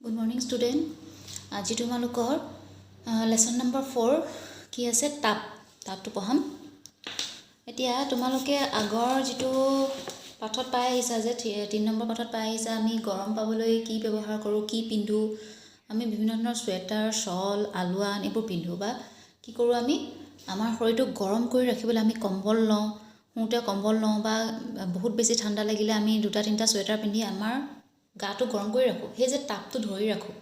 Good morning student. আজি তোমালোকৰ lesson number 4 কি আছে? তাপ। তাপটো পঢ়াম এতিয়া। তোমালোকে আগৰ যিটো পাঠত পাই আহিছা যে 3 নম্বৰ পাঠত পাই আহিছা, আমি গৰম পাবলৈ কি ব্যৱহাৰ কৰোঁ, কি পিন্ধোঁ। আমি বিভিন্ন ধৰণৰ চুৱেটাৰ, শ্বল, আলুৱান এইবোৰ পিন্ধোঁ বা কি কৰোঁ, আমি আমাৰ শৰীৰটোক গৰম কৰি ৰাখিবলৈ আমি কম্বল লওঁ, শুওঁতে কম্বল লওঁ বা বহুত বেছি ঠাণ্ডা লাগিলে আমি দুটা তিনিটা চুৱেটাৰ পিন্ধি আমাৰ গাটো গৰম কৰি ৰাখোঁ। সেই যে তাপটো ধৰি ৰাখোঁ,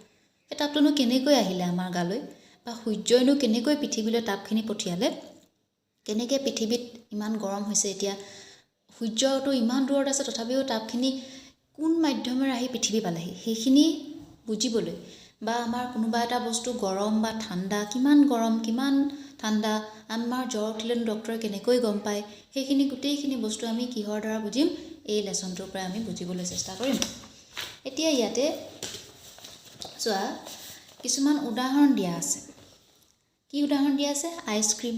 সেই তাপটোনো কেনেকৈ আহিলে আমাৰ গালৈ বা সূৰ্যইনো কেনেকৈ পৃথিৱীলৈ তাপখিনি পঠিয়ালে, কেনেকৈ পৃথিৱীত ইমান গৰম হৈছে? এতিয়া সূৰ্যটো ইমান দূৰত আছে, তথাপিও তাপখিনি কোন মাধ্যমেৰে আহি পৃথিৱী পালেহি, সেইখিনি বুজিবলৈ বা আমাৰ কোনোবা এটা বস্তু গৰম বা ঠাণ্ডা, কিমান গৰম, কিমান ঠাণ্ডা, আমাৰ জ্বৰ উঠিলেনো ডক্টৰে কেনেকৈ গম পায়, সেইখিনি গোটেইখিনি বস্তু আমি কিহৰ দ্বাৰা বুজিম? এই লেচনটোৰ পৰা আমি বুজিবলৈ চেষ্টা কৰিম। এতিয়া ইয়াতে চোৱা, কিছুমান উদাহৰণ দিয়া আছে। কি উদাহৰণ দিয়া আছে? আইচক্ৰীম।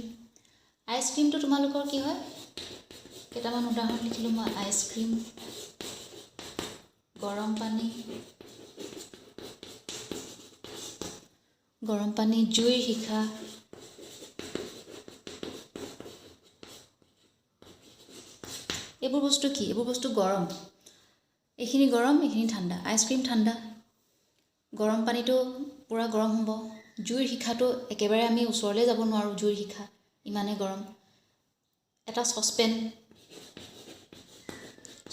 আইচক্ৰীমটো তোমালোকৰ কি হয়? কেইটামান উদাহৰণ লিখিলোঁ মই। আইচক্ৰীম, গৰম পানী, গৰম পানী, জুইৰ শিখা, এইবোৰ বস্তু কি? এইবোৰ বস্তু গৰম। এইখিনি গৰম, এইখিনি ঠাণ্ডা। আইচক্ৰীম ঠাণ্ডা, গৰম পানীটো পূৰা গৰম হ'ব। জুইৰ শিখাটো একেবাৰে আমি ওচৰলৈ যাব নোৱাৰোঁ, জুইৰ শিখা ইমানেই গৰম। এটা চচপেন,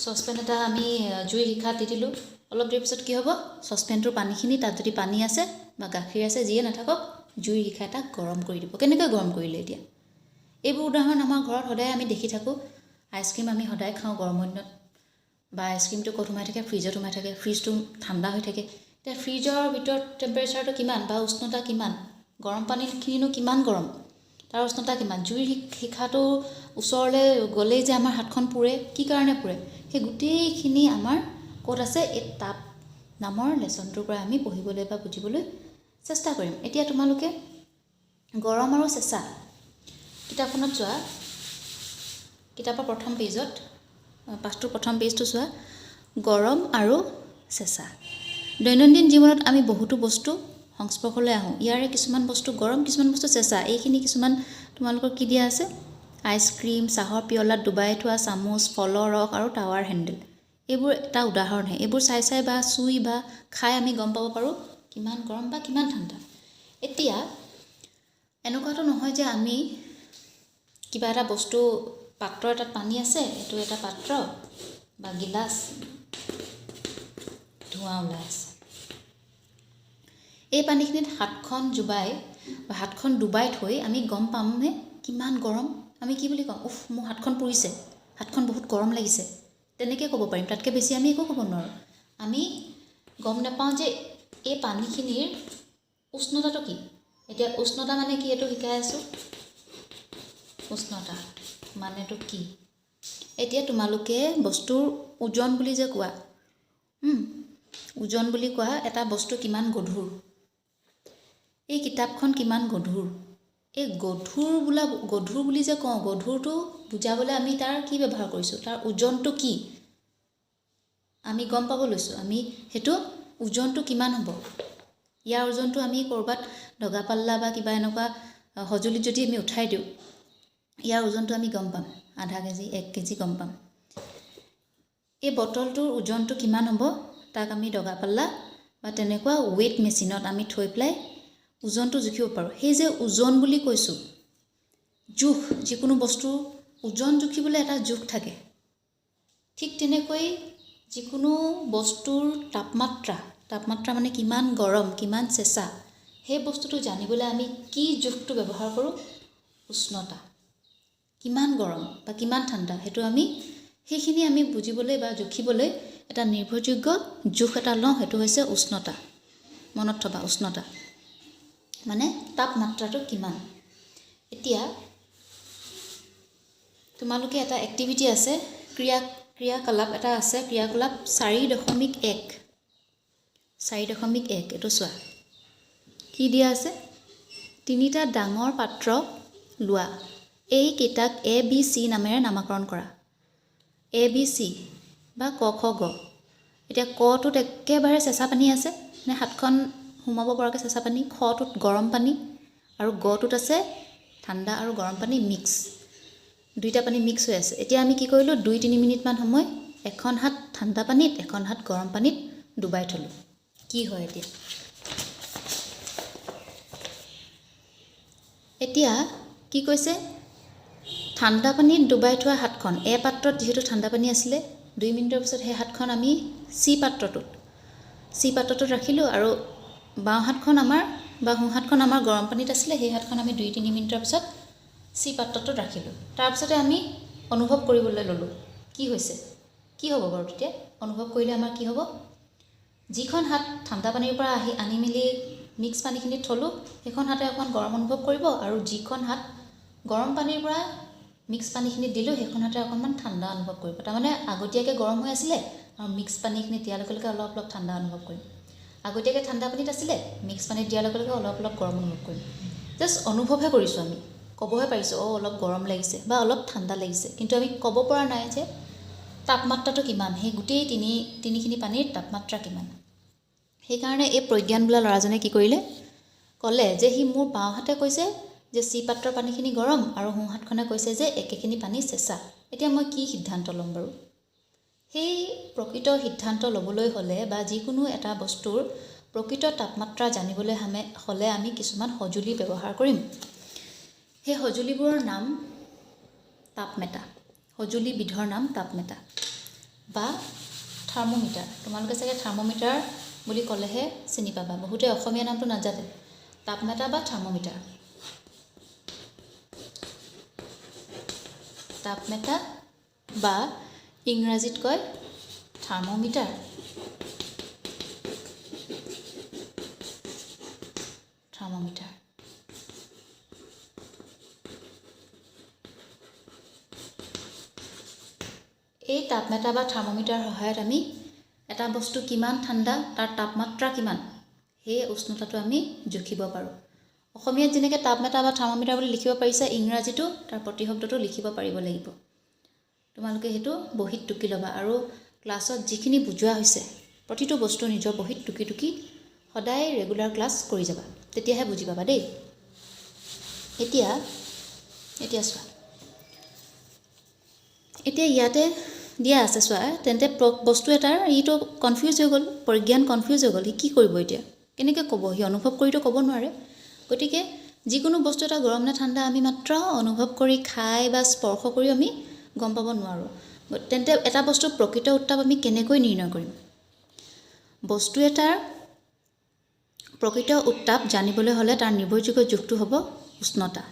চচপেন এটা আমি জুইৰ শিখাত দি দিলোঁ, অলপ দেৰি পিছত কি হ'ব? চচপেনটোৰ পানীখিনি, তাত যদি পানী আছে বা গাখীৰ আছে, যিয়ে নাথাকক, জুইৰ শিখা এটা গৰম কৰি দিব। কেনেকৈ গৰম কৰিলে? এতিয়া এইবোৰ উদাহৰণ আমাৰ ঘৰত সদায় আমি দেখি থাকোঁ। আইচক্ৰীম আমি সদায় খাওঁ গৰমৰ দিনত বা আইচক্ৰীমটো ক'ত সোমাই থাকে? ফ্ৰিজত সোমাই থাকে। ফ্ৰিজটো ঠাণ্ডা হৈ থাকে। এতিয়া ফ্ৰিজৰ ভিতৰত টেম্পাৰেচাৰটো কিমান বা উষ্ণতা কিমান? গৰম পানীখিনিনো কিমান গৰম, তাৰ উষ্ণতা কিমান? জুইৰ শিখাটো ওচৰলৈ গ'লেই যে আমাৰ হাতখন পোৰে, কি কাৰণে পোৰে? সেই গোটেইখিনি আমাৰ ক'ত আছে? এই তাপ নামৰ লেচনটোৰ পৰা আমি পঢ়িবলৈ বা বুজিবলৈ চেষ্টা কৰিম। এতিয়া তোমালোকে গৰম আৰু চেঁচা কিতাপখনত চোৱা, কিতাপৰ প্ৰথম পেজত, পাঠটোৰ প্ৰথম পেজটো চোৱা। গৰম আৰু চেঁচা। দৈনন্দিন জীৱনত আমি বহুতো বস্তু সংস্পৰ্শলৈ আহোঁ। ইয়াৰে কিছুমান বস্তু গৰম, কিছুমান বস্তু চেঁচা। এইখিনি কিছুমান তোমালোকৰ কি দিয়া আছে? আইচক্ৰীম, চাহৰ পিয়লাত ডুবাই থোৱা চামুচ, ফলৰ ৰস আৰু টাৱাৰ হেণ্ডেল, এইবোৰ এটা উদাহৰণহে। এইবোৰ চাই চাই বা চুই বা খাই আমি গম পাব পাৰোঁ কিমান গৰম বা কিমান ঠাণ্ডা। এতিয়া এনেকুৱাটো নহয় যে আমি কিবা এটা বস্তু, পাত্ৰ এটাত পানী আছে, এইটো এটা পাত্ৰ বা গিলাচ, ধোঁৱা ওলাই আছে, এই পানীখিনিত হাতখন জুবাই বা হাতখন ডুবাই থৈ আমি গম পামনে কিমান গৰম? আমি কি বুলি ক'ম? উফ, মোৰ হাতখন পুৰিছে, হাতখন বহুত গৰম লাগিছে, তেনেকৈ ক'ব পাৰিম। তাতকৈ বেছি আমি একো ক'ব নোৱাৰোঁ। আমি গম নাপাওঁ যে এই পানীখিনিৰ উষ্ণতাটো কি। এতিয়া উষ্ণতা মানে কি, এইটো শিকাই আছোঁ। উষ্ণতা মানেটো কি? এতিয়া তোমালোকে বস্তুৰ ওজন বুলি যে কোৱা, ওজন বুলি কোৱা, এটা বস্তু কিমান গধুৰ, এই কিতাপখন কিমান গধুৰ, এই গধুৰ বোলা, গধুৰ বুলি যে কওঁ, গধুৰটো বুজাবলৈ আমি তাৰ কি ব্যৱহাৰ কৰিছোঁ? তাৰ ওজনটো কি আমি গম পাব লৈছোঁ। আমি সেইটো ওজনটো কিমান হ'ব, ইয়াৰ ওজনটো আমি ক'ৰবাত দগা পাল্লা বা কিবা এনেকুৱা সঁজুলিত যদি আমি উঠাই দিওঁ, ইয়াৰ ওজনটো আমি গম পাম, আধা কেজি, 1 কেজি গম পাম। এই বটলটোৰ ওজনটো কিমান হ'ব, তাক আমি দগা পাল্লা বা তেনেকুৱা ৱেইট মেচিনত আমি থৈ পেলাই ওজনটো জুখিব পাৰোঁ। সেই যে ওজন বুলি কৈছোঁ, জোখ, যিকোনো বস্তুৰ ওজন জুখিবলৈ এটা জোখ থাকে। ঠিক তেনেকৈ যিকোনো বস্তুৰ তাপমাত্ৰা, তাপমাত্ৰা মানে কিমান গৰম, কিমান চেঁচা, সেই বস্তুটো জানিবলৈ আমি কি জোখটো ব্যৱহাৰ কৰোঁ? উষ্ণতা। কিমান গৰম বা কিমান ঠাণ্ডা, সেইটো আমি সেইখিনি আমি বুজিবলৈ বা জুখিবলৈ এটা নিৰ্ভৰযোগ্য জোখ এটা লওঁ, সেইটো হৈছে উষ্ণতা। মনত থবা, উষ্ণতা মানে তাপমাত্ৰাটো কিমান। এতিয়া তোমালোকে এটা এক্টিভিটি আছে, ক্ৰিয়াকলাপ এটা আছে, ক্ৰিয়াকলাপ 4.1, 4.1, এইটো চোৱা। কি দিয়া আছে? তিনিটা ডাঙৰ পাত্ৰ লোৱা। এইকেইটাক এ, বি, চি নামেৰে নামাকৰণ কৰা। এ, বি, চি বা ক, খ, গ। এতিয়া কটোত একেবাৰে চেঁচা পানী আছে। মানে হাতখন সোমাব পৰাকৈ চেঁচা পানী, খটোত গৰম পানী আৰু গটোত আছে ঠাণ্ডা আৰু গৰম পানী মিক্স, দুইটা পানী মিক্স হৈ আছে। এতিয়া আমি কি কৰিলোঁ, 2-3 মিনিটমান সময় এখন হাত ঠাণ্ডা পানীত, এখন হাত গৰম পানীত ডুবাই থ'লোঁ। কি হয় এতিয়া? এতিয়া কি কৈছে, ঠাণ্ডা পানীত ডুবাই থোৱা হাতখন, এ পাত্ৰত যিহেতু ঠাণ্ডা পানী আছিলে, 2 মিনিটৰ পিছত সেই হাতখন আমি চি পাত্ৰটোত ৰাখিলোঁ আৰু বাওঁ হাতখন আমাৰ বা সোঁ হাতখন আমাৰ গৰম পানীত আছিলে, সেই হাতখন আমি 2-3 মিনিটৰ পিছত চি পাত্ৰটোত ৰাখিলোঁ। তাৰপিছতে আমি অনুভৱ কৰিবলৈ ল'লোঁ কি হৈছে, কি হ'ব বাৰু তেতিয়া অনুভৱ কৰিলে আমাৰ কি হ'ব, যিখন হাত ঠাণ্ডা পানীৰ পৰা আহি আনি মেলি মিক্স পানীখিনিত থ'লোঁ সেইখন হাতে অকণমান গৰম অনুভৱ কৰিব আৰু যিখন হাত গৰম পানীৰ পৰা মিক্স পানীখিনিত দিলোঁ সেইখন হাতে অকণমান ঠাণ্ডা অনুভৱ কৰিব। তাৰমানে আগতীয়াকৈ গৰম হৈ আছিলে আৰু মিক্স পানীখিনি দিয়াৰ লগে লগে অলপ অলপ ঠাণ্ডা অনুভৱ কৰিম, আগতীয়াকৈ ঠাণ্ডা পানীত আছিলে মিক্স পানীত দিয়াৰ লগে লগে অলপ অলপ গৰম অনুভৱ কৰিম। জাষ্ট অনুভৱহে কৰিছোঁ, আমি ক'বহে পাৰিছোঁ অঁ অলপ গৰম লাগিছে বা অলপ ঠাণ্ডা লাগিছে, কিন্তু আমি ক'ব পৰা নাই যে তাপমাত্ৰাটো কিমান, সেই গোটেই তিনিখিনি পানীৰ তাপমাত্ৰা কিমান। সেইকাৰণে এই প্ৰজ্ঞান বোলা ল'ৰাজনে কি কৰিলে, ক'লে যে সি মোৰ বাওঁ হাতে কৈছে যে চি পাত্ৰৰ পানীখিনি গৰম আৰু সোঁ হাতখনে কৈছে যে একেখিনি পানী চেঁচা, এতিয়া মই কি সিদ্ধান্ত ল'ম বাৰু? সেই প্ৰকৃত সিদ্ধান্ত ল'বলৈ হ'লে বা যিকোনো এটা বস্তুৰ প্ৰকৃত তাপমাত্ৰা জানিবলৈ হ'লে আমি কিছুমান সঁজুলি ব্যৱহাৰ কৰিম। সেই সঁজুলিবোৰৰ নাম তাপমেটা, সঁজুলিবিধৰ নাম তাপমেটা বা থাৰ্মোমিটাৰ। তোমালোকে চাগে থাৰ্মোমিটাৰ বুলি ক'লেহে চিনি পাবা, বহুতে অসমীয়া নামটো নাজানে। তাপমেটা বা থাৰ্মোমিটাৰ, তাপমেটা বা ইংৰাজীত কয় থাৰ্মোমিটাৰ। থাৰ্মোমিটাৰ এই তাপমেটা বা থাৰ্মোমিটাৰ সহায়ত আমি এটা বস্তু কিমান ঠাণ্ডা, তাৰ তাপমাত্ৰা কিমান, সেই উষ্ণতাটো আমি জুখিব পাৰোঁ। অসমীয়াত যেনেকৈ তাপমেটা বা থাৰ্মোমিটাৰ বুলি লিখিব পাৰিছা, ইংৰাজীতো তাৰ প্ৰতিশব্দটো লিখিব পাৰিব লাগিব। তোমালোকে সেইটো বহীত টুকি ল'বা আৰু ক্লাছত যিখিনি বুজোৱা হৈছে প্ৰতিটো বস্তু নিজৰ বহীত টুকি টুকি সদায় ৰেগুলাৰ ক্লাছ কৰি যাবা, তেতিয়াহে বুজি পাবা দেই। এতিয়া এতিয়া চোৱা, এতিয়া ইয়াতে দিয়া আছে চোৱা, তেন্তে বস্তু এটাৰ ইটো কনফিউজ হৈ গ'ল, প্ৰজ্ঞান কনফিউজ হৈ গ'ল, সি কি কৰিব এতিয়া, কেনেকৈ ক'ব, সি অনুভৱ কৰিতো ক'ব নোৱাৰে। গতিকে যিকোনো বস্তু এটা গৰম নে ঠাণ্ডা আমি মাত্ৰ অনুভৱ কৰি খাই বা স্পৰ্শ কৰি আমি গম পাব নোৱাৰোঁ। তেন্তে এটা বস্তুৰ প্ৰকৃত উত্তাপ আমি কেনেকৈ নিৰ্ণয় কৰিম? বস্তু এটাৰ প্ৰকৃত উত্তাপ জানিবলৈ হ'লে তাৰ নিৰ্ভৰযোগ্য জোখটো হ'ব উষ্ণতা,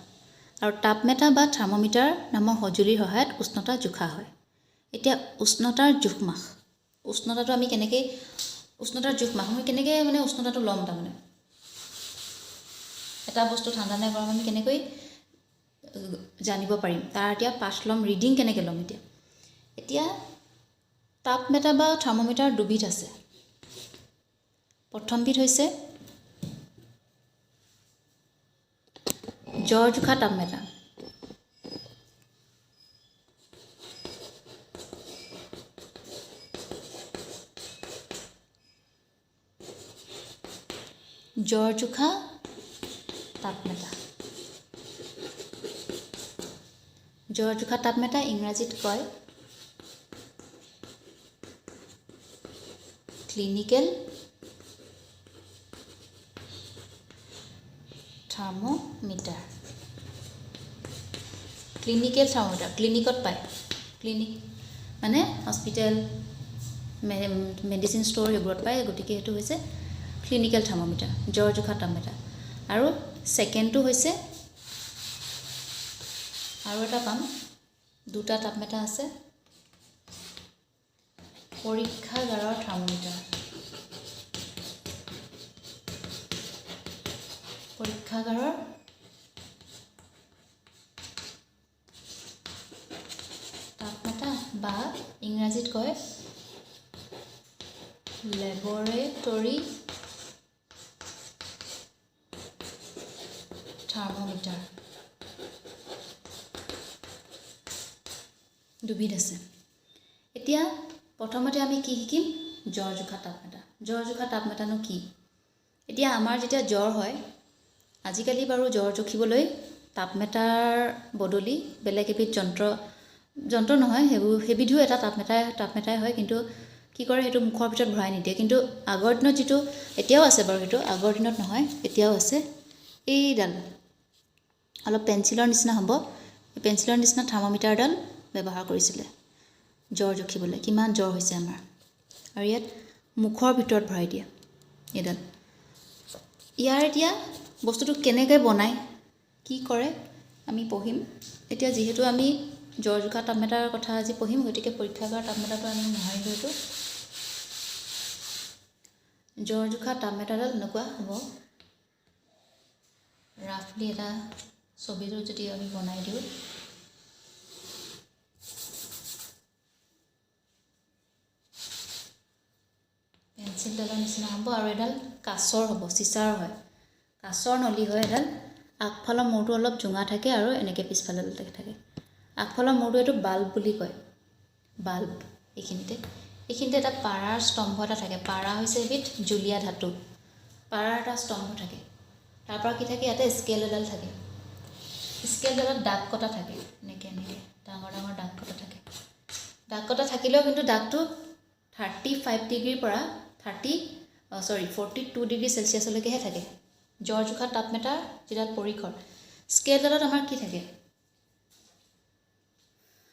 আৰু তাপমেটা বা থাৰ্মোমিটাৰ নামৰ সঁজুলিৰ সহায়ত উষ্ণতা জোখা হয়। এতিয়া উষ্ণতাৰ জোখমাখ, উষ্ণতাটো আমি কেনেকৈ, উষ্ণতাৰ জোখমাখ আমি কেনেকৈ মানে উষ্ণতাটো ল'ম, তাৰমানে এটা বস্তু ঠাণ্ডা নে গৰম আমি কেনেকৈ জানিব পাৰিম, তাৰ এতিয়া পাঠ ল'ম, ৰিডিং কেনেকৈ ল'ম। এতিয়া এতিয়া তাপমেটা বা থাৰ্মোমিটাৰ দুবিধ আছে। প্ৰথমবিধ হৈছে জ্বৰ জোখা তাপমেটা, জ্বৰ জোখা তাপমেটা, জ্বৰ জোখা তাপমেটা ইংৰাজীত কয় ক্লিনিকেল থাৰ্মোমিটাৰ। ক্লিনিকেল থাৰ্মোমিটাৰ ক্লিনিকত পায়, ক্লিনিক মানে হস্পিটেল, মেডিচিন ষ্ট'ৰ সেইবোৰত পায়, গতিকে সেইটো হৈছে ক্লিনিকেল থাৰ্মোমিটাৰ, জ্বৰ জোখা তাপমেটা। আৰু ছেকেণ্ডটো হৈছে, আৰু এটা পাম, দুটা তাপমেটা আছে, পৰীক্ষাগাৰৰ থাৰ্মোমিটাৰ, পৰীক্ষাগাৰৰ তাপমেটা বা ইংৰাজীত কয় লেবৰেটৰী থাৰ্মোমিটাৰ। দুবিধ আছে। এতিয়া প্ৰথমতে আমি কি শিকিম, জ্বৰ জোখা তাপমেটা। জ্বৰ জোখা তাপমেটানো কি? এতিয়া আমাৰ যেতিয়া জ্বৰ হয়, আজিকালি বাৰু জ্বৰ জুখিবলৈ তাপমিটাৰ বদলি বেলেগ এবিধ যন্ত্ৰ, যন্ত্ৰ নহয়, সেইবোৰ সেইবিধো এটা তাপমিটাৰ হয়, কিন্তু কি কৰে, সেইটো মুখৰ ভিতৰত ভৰাই নিদিয়ে। কিন্তু আগৰ দিনত যিটো, এতিয়াও আছে বাৰু সেইটো, আগৰ দিনত নহয় এতিয়াও আছে, এইডাল অলপ পেঞ্চিলৰ নিচিনা হ'ব, এই পেঞ্চিলৰ নিচিনা থাৰ্মমিটাৰডাল ব্যৱহাৰ কৰিছিলে জ্বৰ জুখিবলৈ, কিমান জ্বৰ হৈছে আমাৰ। আৰু ইয়াত মুখৰ ভিতৰত ভৰাই দিয়ে এইডাল। ইয়াৰ এতিয়া বস্তুটো কেনেকৈ বনায়, কি কৰে, আমি পঢ়িম। এতিয়া যিহেতু আমি জ্বৰ জোখা তাপমিটাৰৰ কথা আজি পঢ়িম, গতিকে পৰীক্ষাগাৰ তাপমিটাৰটো আমি মোহাৰিলোঁ। এইটো জ্বৰ জোখা তাপমিটাৰডাল এনেকুৱা হ'ব। ৰাফলি এটা ছবিটো যদি আমি বনাই দিওঁ, পেঞ্চিলডালৰ নিচিনা হ'ব। আৰু এডাল কাঁচৰ হ'ব, চিচাৰ হয়, কাঁচৰ নলী হয় এডাল। আগফালৰ মূৰটো অলপ জোঙা থাকে আৰু এনেকৈ পিছফালে থাকে। আগফালৰ মূৰটো এইটো বাল্ব বুলি কয়, বাল্ব। এইখিনিতে এটা পাৰাৰ স্তম্ভ এটা থাকে। পাৰা হৈছে এবিধ জুলীয়া ধাতু, পাৰাৰ এটা স্তম্ভ থাকে। তাৰপৰা কি থাকে, ইয়াতে স্কেল এডাল থাকে। স্কেলডালত দাগ কটা থাকে, এনেকৈ এনেকৈ ডাঙৰ ডাঙৰ দাগ কটা থাকে। দাগ কটা থাকিলেও কিন্তু দাগটো 35 ডিগ্ৰীৰ পৰা 42 ডিগ্ৰী চেলচিয়াছলৈকেহে থাকে। জ্বৰ জোখা তাপমিটাৰ যিডাল পৰিসৰ, স্কেলডালত আমাৰ কি থাকে,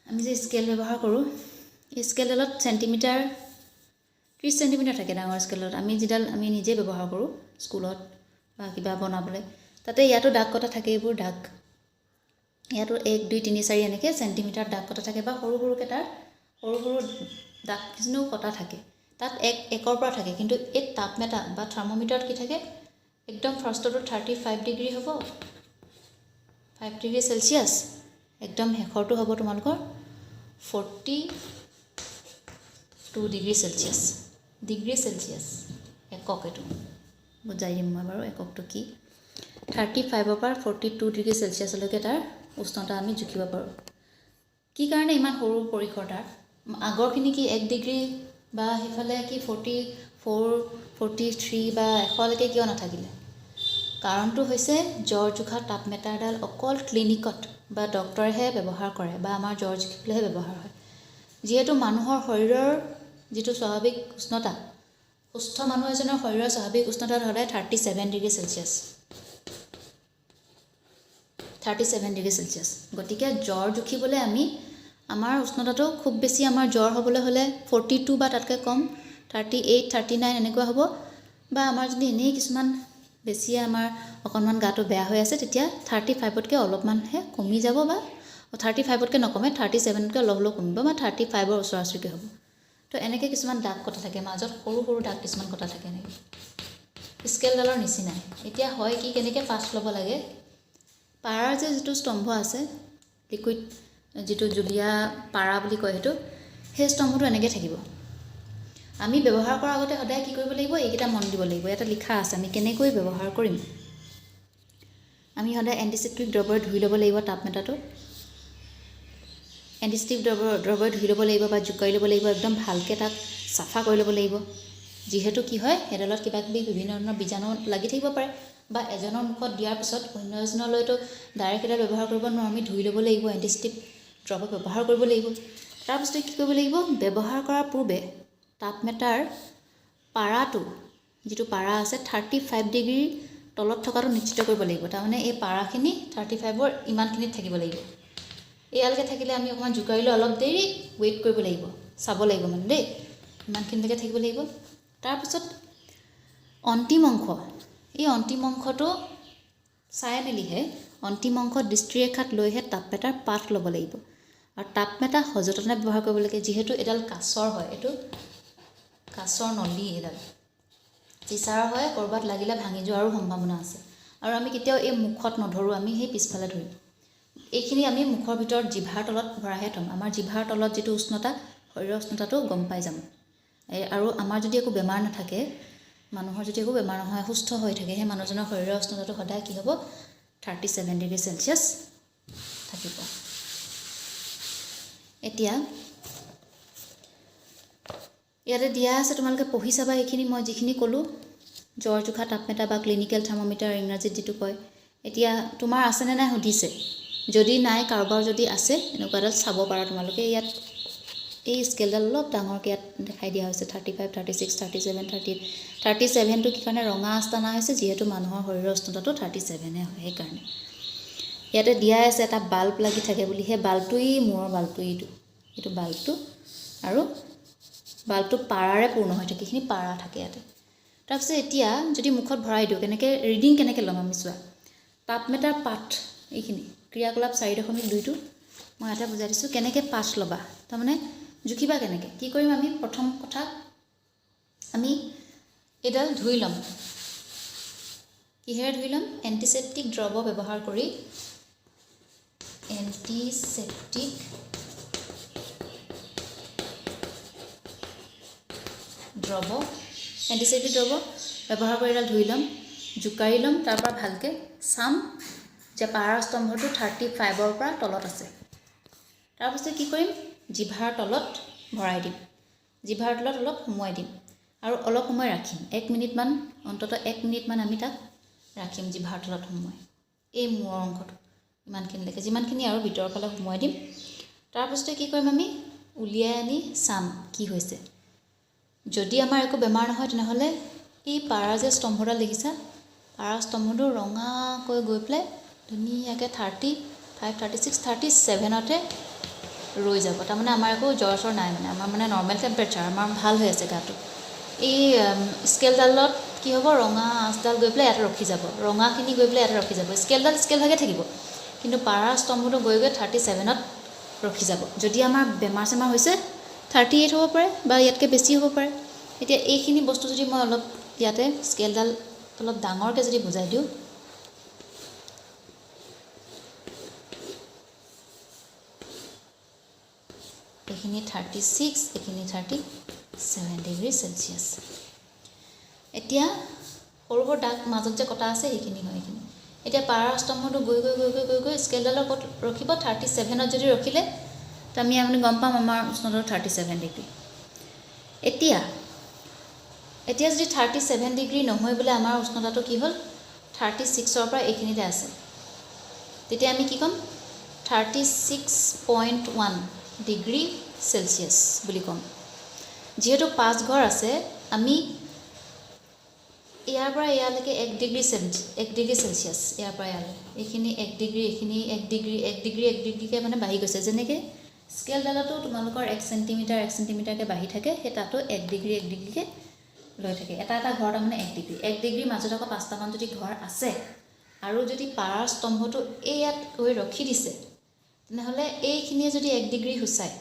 আমি যে স্কেল ব্যৱহাৰ কৰোঁ, এই স্কেলডালত চেণ্টিমিটাৰ 30 চেণ্টিমিটাৰ থাকে ডাঙৰ স্কেলত। আমি যিডাল আমি নিজে ব্যৱহাৰ কৰোঁ স্কুলত বা কিবা বনাবলৈ, তাতে ইয়াতো দাগ কটা থাকে, এইবোৰ দাগ। ইয়াতো 1 2 3 4 এনেকৈ চেণ্টিমিটাৰ দাগ কটা থাকে, বা সৰু সৰুকৈ তাৰ সৰু সৰু দাগ কিছুও কটা থাকে। তাত একৰ পৰা থাকে। কিন্তু এই তাপমিটাৰ বা থাৰ্মমিটাৰত কি থাকে, একদম ফাৰ্ষ্টৰটো 35 ডিগ্ৰী হ'ব, 5 ডিগ্ৰী চেলচিয়াছ, একদম শেষৰটো হ'ব তোমালোকৰ 42 ডিগ্ৰী চেলচিয়াছ। ডিগ্ৰী চেলচিয়াছ একক, এইটো বুজাই দিম মই বাৰু এককটো কি। 35ৰ পৰা 42 ডিগ্ৰী চেলচিয়াছলৈকে তাৰ উষ্ণতা আমি জুখিব পাৰোঁ। কি কাৰণে ইমান সৰু পৰিসৰ তাৰ? আগৰখিনি কি 1 ডিগ্ৰী বা সেইফালে কি 44, 43 বা 100লৈকে কিয় নাথাকিলে? কাৰণটো হৈছে জ্বৰ জোখা তাপমিটাৰডাল অকল ক্লিনিকত বা ডক্টৰেহে ব্যৱহাৰ কৰে, বা আমাৰ জ্বৰ জুখিবলৈহে ব্যৱহাৰ হয়। যিহেতু মানুহৰ শৰীৰৰ যিটো স্বাভাৱিক উষ্ণতা, সুস্থ মানুহ এজনৰ শৰীৰৰ স্বাভাৱিক উষ্ণতা সদায় 37 ডিগ্ৰী চেলচিয়াছ, 37 ডিগ্ৰী চেলচিয়াছ। গতিকে জ্বৰ জুখিবলৈ আমি আমাৰ উষ্ণতাটো খুব বেছি, আমাৰ জ্বৰ হ'বলৈ হ'লে 42 বা তাতকৈ কম, 38, 39 এনেকুৱা হ'ব। বা আমাৰ যদি এনেই কিছুমান বেছিয়ে আমাৰ অকণমান গাটো বেয়া হৈ আছে, তেতিয়া 35তকৈ অলপমানহে কমি যাব, বা 35তকৈ নকমে, 37তকৈ অলপ হ'লেও কমিব, বা 35ৰ ওচৰা ওচৰিকৈ হ'ব। তো এনেকৈ কিছুমান দাগ কটা থাকে, মাজত সৰু সৰু দাগ কিছুমান কটা থাকে, এনেকৈ স্কেলডালৰ নিচিনাই। এতিয়া হয় কি, কেনেকৈ পাঠ ল'ব লাগে, পাৰাৰ যে যিটো স্তম্ভ আছে, লিকুইড যিটো জুলীয়া পাৰা বুলি কয় সেইটো, সেই স্তম্ভটো এনেকৈ থাকিব। আমি ব্যৱহাৰ কৰাৰ আগতে সদায় কি কৰিব লাগিব, এইকেইটা মন দিব লাগিব। ইয়াতে লিখা আছে আমি কেনেকৈ ব্যৱহাৰ কৰিম। আমি সদায় এণ্টিছেপ্টিক দ্ৰৱৰে ধুই ল'ব লাগিব তাপমিটাৰটো, এণ্টিছেপ্টিক দ্ৰৱৰে ধুই ল'ব লাগিব বা জোকাৰি ল'ব লাগিব, একদম ভালকৈ তাক চাফা কৰি ল'ব লাগিব। যিহেতু কি হয়, সেইডালত কিবা কিবি বিভিন্ন ধৰণৰ বীজাণু লাগি থাকিব পাৰে, বা এজনৰ মুখত দিয়াৰ পিছত অন্য এজনলৈতো ডাইৰেক্ট সেইডাল ব্যৱহাৰ কৰিব নোৱাৰোঁ, আমি ধুই ল'ব লাগিব, এণ্টিছেপ্টিক দ্ৰৱ ব্যৱহাৰ কৰিব লাগিব। তাৰপিছতে কি কৰিব লাগিব, ব্যৱহাৰ কৰাৰ পূৰ্বে তাপমিটাৰ পাৰাটো, যিটো পাৰা আছে 35 ডিগ্ৰীৰ তলত থকাটো নিশ্চিত কৰিব লাগিব। তাৰমানে এই পাৰাখিনি 35ৰ ইমানখিনিত থাকিব লাগিব। ইয়ালৈকে থাকিলে আমি অকণমান জোকাৰি লৈ অলপ দেৰি ৱেইট কৰিব লাগিব, চাব লাগিব মানে দেই, ইমানখিনিলৈকে থাকিব লাগিব। তাৰপিছত অন্তিম অংশ, এই অন্তিম অংশটো চাই মেলিহে, অন্তিম অংশ দৃষ্টিৰেখাত লৈহে তাপমিটাৰ পাঠ ল'ব লাগিব। আৰু তাপমিটাৰ সযতনে ব্যৱহাৰ কৰিব লাগে, যিহেতু এডাল কাঁচৰ হয়, এইটো কাঁচৰ নলী, এডাল চিচাৰ হয়, ক'ৰবাত লাগিলে ভাঙি যোৱাৰো সম্ভাৱনা আছে। আৰু আমি কেতিয়াও এই মুখত নধৰোঁ, আমি সেই পিছফালে ধৰিম। এইখিনি আমি মুখৰ ভিতৰত জিভাৰ তলত ভৰাইহে থ'ম। আমাৰ জিভাৰ তলত যিটো উষ্ণতা, শৰীৰৰ উষ্ণতাটো গম পাই যাম। আৰু আমাৰ যদি একো বেমাৰ নাথাকে, মানুহৰ যদি একো বেমাৰ নহয়, সুস্থ হৈ থাকে, সেই মানুহজনৰ শৰীৰৰ উষ্ণতাটো সদায় কি হ'ব, 37 ডিগ্ৰী চেলচিয়াছ থাকিব। এতিয়া ইয়াতে দিয়া আছে, তোমালোকে পঢ়ি চাবা এইখিনি, মই যিখিনি ক'লোঁ। জ্বৰ জোখা তাপমিটাৰ বা ক্লিনিকেল থাৰ্মোমিটাৰ ইংৰাজীত যিটো কয়। এতিয়া তোমাৰ আছেনে নাই সুধিছে, যদি নাই কাৰোবাৰ যদি আছে এনেকুৱা এডাল চাব পাৰা তোমালোকে। ইয়াত এই স্কেলডাল অলপ ডাঙৰকৈ ইয়াত দেখাই দিয়া হৈছে, 35, 36, 37, 38। 37টো কি কাৰণে ৰঙা আঁচ টানা হৈছে, যিহেতু মানুহৰ শৰীৰৰ উষ্ণতাটো 37 হয়, সেইকাৰণে ইয়াতে দিয়াই আছে এটা বাল্ব লাগি থাকে বুলি। সেই বাল্বটোৱেই মূৰৰ বাল্বটো, এইটো বাল্বটো, আৰু বাল্বটো পাৰাৰে পূৰ্ণ হৈ থাকে, এইখিনি পাৰা থাকে ইয়াতে। তাৰপিছত এতিয়া যদি মুখত ভৰাই দিওঁ, কেনেকৈ ৰিডিং কেনেকৈ ল'ম আমি চোৱা। তাপমিটাৰ পাঠ এইখিনি ক্ৰিয়াকলাপ 4.2টো মই ইয়াতে বুজাই দিছোঁ কেনেকৈ পাঠ ল'বা, তাৰমানে জুখিবা কেনেকৈ। কি কৰিম আমি, প্ৰথম কথা আমি এইডাল ধুই ল'ম। কিহেৰে ধুই ল'ম? এণ্টিছেপ্টিক দ্ৰৱ ব্যৱহাৰ কৰি, এণ্টিছেপ্টিক দ্ৰৱ, এণ্টিছেপ্টিক দ্ৰৱ ব্যৱহাৰ কৰি এডাল ধুই ল'ম, জোকাৰি ল'ম, তাৰপৰা ভালকৈ চাম যে পাৰাৰ স্তম্ভটো 35ৰ পৰা তলত আছে। তাৰপিছত কি কৰিম, জিভাৰ তলত ভৰাই দিম, জিভাৰ তলত অলপ সুমুৱাই দিম আৰু অলপ সময় ৰাখিম, 1 মিনিটমান, অন্ততঃ 1 মিনিটমান আমি তাক ৰাখিম জিভাৰ তলত সুমুৱাই, এই মূৰৰ অংশটো ইমানখিনিলৈকে, যিমানখিনি আৰু ভিতৰৰ ফালে সুমুৱাই দিম। তাৰপিছতে কি কৰিম আমি, উলিয়াই আনি চাম কি হৈছে। যদি আমাৰ একো বেমাৰ নহয় তেনেহ'লে এই পাৰা যে স্তম্ভডাল দেখিছা, পাৰা স্তম্ভটো ৰঙাকৈ গৈ পেলাই ধুনীয়াকৈ 35, 36, 37তে ৰৈ যাব। তাৰমানে আমাৰ একো জ্বৰ চৰ নাই, মানে আমাৰ মানে নৰ্মেল টেম্পাৰেচাৰ, আমাৰ ভাল হৈ আছে গাটো। এই স্কেলডালত কি হ'ব, ৰঙা আঁচডাল গৈ পেলাই ইয়াতে ৰখি যাব, ৰঙাখিনি গৈ পেলাই ইয়াতে ৰখি যাব। স্কেলডাল স্কেল ভাগে থাকিব, কিন্তু পাৰাৰ স্তম্ভটো গৈ গৈ 37ত ৰখি যাব। যদি আমাৰ বেমাৰ চেমাৰ হৈছে 38 হ'ব পাৰে বা ইয়াতকৈ বেছি হ'ব পাৰে। এতিয়া এইখিনি বস্তু যদি মই অলপ ইয়াতে স্কেলডাল অলপ ডাঙৰকৈ যদি বুজাই দিওঁ, এইখিনি 36, এইখিনি 37 ডিগ্ৰী চেলচিয়াছ। এতিয়া সৰু সৰু দাগ মাজত যে কটা আছে সেইখিনি হয় এইখিনি। এতিয়া পাৰাৰ স্তম্ভটো গৈ গৈ গৈ গৈ গৈ গৈ স্কেলডালৰ ক'ত ৰখিব, 37ত যদি ৰখিলে তো আমি গম পাম আমাৰ উষ্ণতাটো 37 ডিগ্ৰী। এতিয়া এতিয়া যদি 37 ডিগ্ৰী নহয় বোলে আমাৰ উষ্ণতাটো কি হ'ল, 36ৰ পৰা এইখিনিতে আছে, তেতিয়া আমি কি ক'ম, 36.1 ডিগ্ৰী চেলচিয়াছ বুলি ক'ম। যিহেতু 5 ঘৰ আছে, আমি ইয়াৰ পৰা ইয়ালৈকে 1 ডিগ্ৰী 1 ডিগ্ৰী চেলচিয়াছ, ইয়াৰ পৰা ইয়ালৈ এইখিনি 1 ডিগ্ৰী, এইখিনি 1 ডিগ্ৰী, 1 ডিগ্ৰী, 1 ডিগ্ৰীকৈ মানে বাঢ়ি গৈছে। যেনেকৈ স্কেলডালতো তোমালোকৰ 1 চেণ্টিমিটাৰ, 1 চেণ্টিমিটাৰকৈ বাঢ়ি থাকে, সেই তাতো 1 ডিগ্ৰী, 1 ডিগ্ৰীকৈ লৈ থাকে। এটা এটা ঘৰ তাৰমানে 1 ডিগ্ৰী, 1 ডিগ্ৰীৰ মাজত আকৌ 5টামান যদি ঘৰ আছে আৰু যদি পাৰাৰ স্তম্ভটো এই ইয়াত গৈ ৰখি দিছে, তেনেহ'লে এইখিনিয়ে যদি 1 ডিগ্ৰী সূচায়,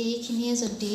এইখিনিয়ে যদি